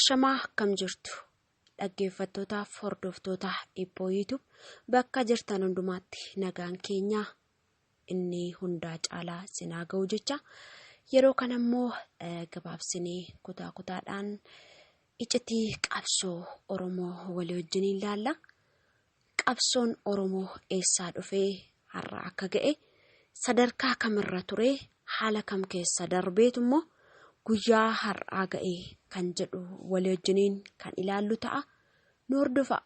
Ashamaa akkam jirtu dhaggeeffattootaaf hordoftoota Hibboo YouTube bakka jirtan hundumaatti nagaan keenya inni hundaa caalaa sinaa ga'u jecha yeroo kana immoo gabaabsinee kutaa kutaadhaan iccitii qabsoo Oromoo walii wajjin ilaalla. Qabsoon Oromoo eessaa dhufee har'a akka ga'e sadarkaa kamirra ture haala kam keessa darbeetu immoo guyyaa har'aa ga'e kan jedhu walii wajjiniin kan ilaallu ta'a. Nu hordofa.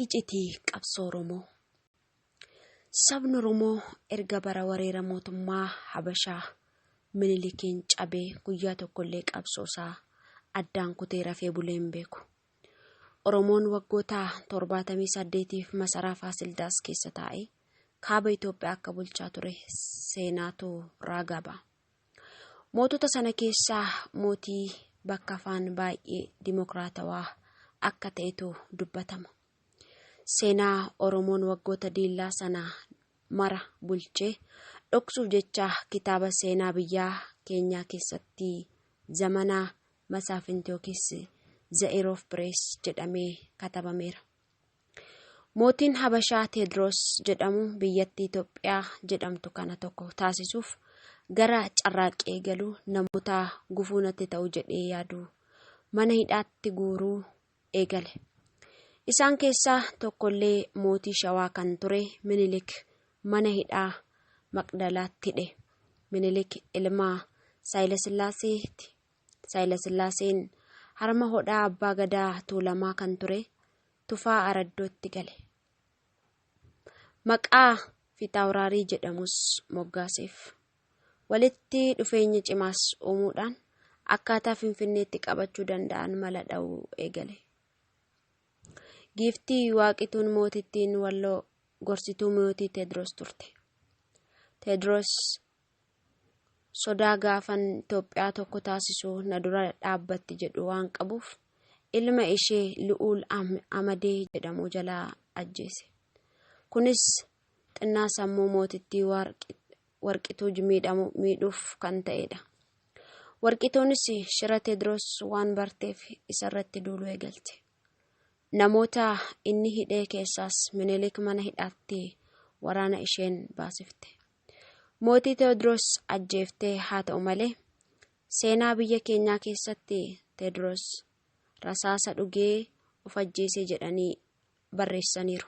Iccitii qabsoo Oromoo. Sabni Oromoo erga bara wareera mootummaa Habashaa Minilikiin cabee guyyaa tokkollee qabsoo isaa addaan kutee rafee bulee hin beeku. Oromoon waggoota 78f masaraa Faasildaas keessa taa'ee kaaba Itoophiyaa akka bulchaa ture seenaatu raagaa ba'a. Mootota sana keessaa mootii bakka afaan baay'ee dimokiraatawaa akka ta'etu dubbatama. Seenaa Oromoon waggoota diillaa sana mara bulchee dhoksuuf jecha kitaaba seenaa biyyaa keenyaa keessatti zamana masaafinti yookiis The Era of Press jedhamee katabameera. Mootiin Habashaa Teediroos jedhamu biyyattii Itoophiyaa jedhamtu kana tokko taasisuuf gara carraaqqii eegaluu namoota gufuu natti ta'u jedhee yaadu mana hidhaatti guuruu eegale. Isaan keessaa tokkollee mootii Shawaa kan ture Minilik mana hidhaa Maqdalaatti hidhe. Minilik ilma Saayilasillaaseeti. Saayilasillaaseen harma hodhaa abbaa gadaa Tuulamaa kan ture Tufaa Araddootti gale. Maqaa Fiixaawuraarii jedhamus moggaaseef. Walitti dhufeenya cimaas uumuudhaan akkaataa Finfinneetti qabachuu danda'an mala dha'uu eegale. Giiftii Waaqituun mootittiin Walloo gorsituu mootii Teediroos turte. Teediroos sodaa gaafan Itoophiyaa tokko taasisu na dura dhaabbatti jedhu waan qabuuf ilma ishee Lu'uul Amadee jedhamu jalaa ajjeese. Kunis xinnaa sammuu mootittii Warqituu miidhuuf kan ta'edha. Warqituunis shira Teediroos waan barteef isarratti duuluu eegalte. Namoota inni hidhee keessaas Minilik mana hidhaatti waraana isheen baasifte. Mootii Teewodiroos ajjeeftee haa ta'u malee seenaa biyya keenyaa keessatti Teewodiroos rasaasa dhugee of ajjeese jedhanii barreessaniiru.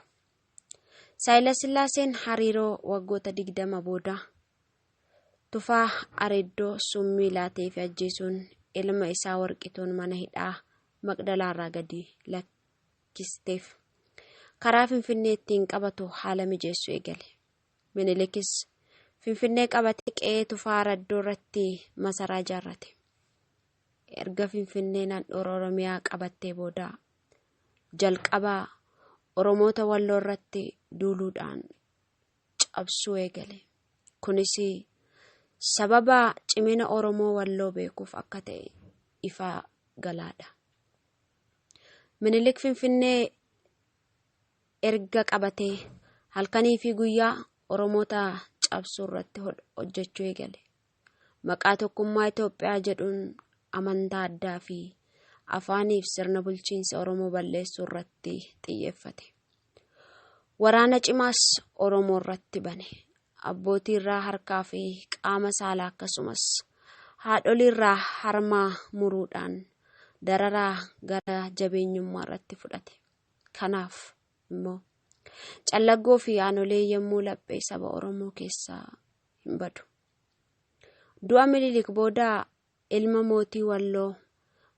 Saayilasillaaseen hariiroo waggoota 20 booda Tufaa Areeddoo summii laateefi ajjeesuun ilma isaa Warqituun mana hidhaa Maqdalaarraa gadi lakkisteef. Karaa Finfinnee ittiin qabatu haala mijeessuu eegale. Minilikis Finfinnee qabatee qe'ee Tufaa Araddoo irratti masaraa ijaarrate. Erga Finfinneen handhuura Oromiyaa qabattee booda jalqaba Oromoota Walloo irratti duuluudhaan cabsuu eegale. Kunis sababa cimina Oromoo Walloo beekuuf akka ta'e ifa galaadha. Minilik Finfinnee erga qabatee halkanii fi guyyaa Oromoota cabsuu irratti hojjechuu eegale. Maqaa tokkummaa Itoophiyaa jedhuun amantaa addaa fi afaaniif sirna bulchiinsa Oromoo balleessuu irratti xiyyeeffate. Waraana cimaas Oromoo irratti bane. Abbootii irraa harkaa fi qaama saalaa akkasumas haadholii irraa harmaa muruudhaan dararaa gara jabeenyummaa irratti fudhate. Kanaaf immoo callaggoo fi aanolee yommuu laphee saba Oromoo keessaa hin badu. Du'a Minilik booda ilma mootii Walloo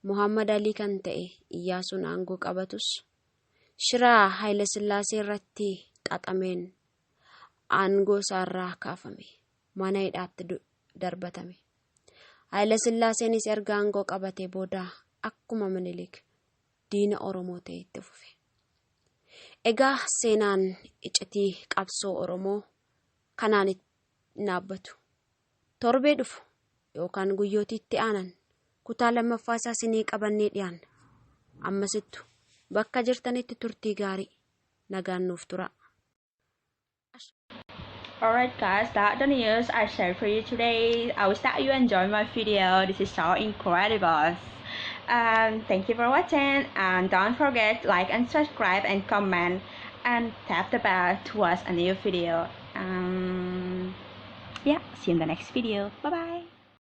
Muhammad Alii kan ta'e Iyyaasuun aangoo qabatus shira Hayilasillaasee irratti xaxameen aangoo isaarraa kaafame. Mana hidhaatti darbatame. Hayilasillaaseenis erga aangoo qabatee booda akkuma Minilik diina Oromoo ta'e itti fufe. Egaa seenaan iccitii qabsoo Oromoo kanaan hin dhaabbatu. Torbee dhufu yookaan guyyootii itti aanan kutaa lammaffaa isaa isinii qabannee dhiyaanna. Ammasittu bakka jirtanitti turtii gaarii nagaan nuuf turaa. Alright guys, that's the news I shared for you today. I wish that you enjoyed my video. This is so incredible. Thank you for watching, and don't forget like and subscribe and comment and tap the bell to watch a new video. Yeah, see you in the next video. Bye bye.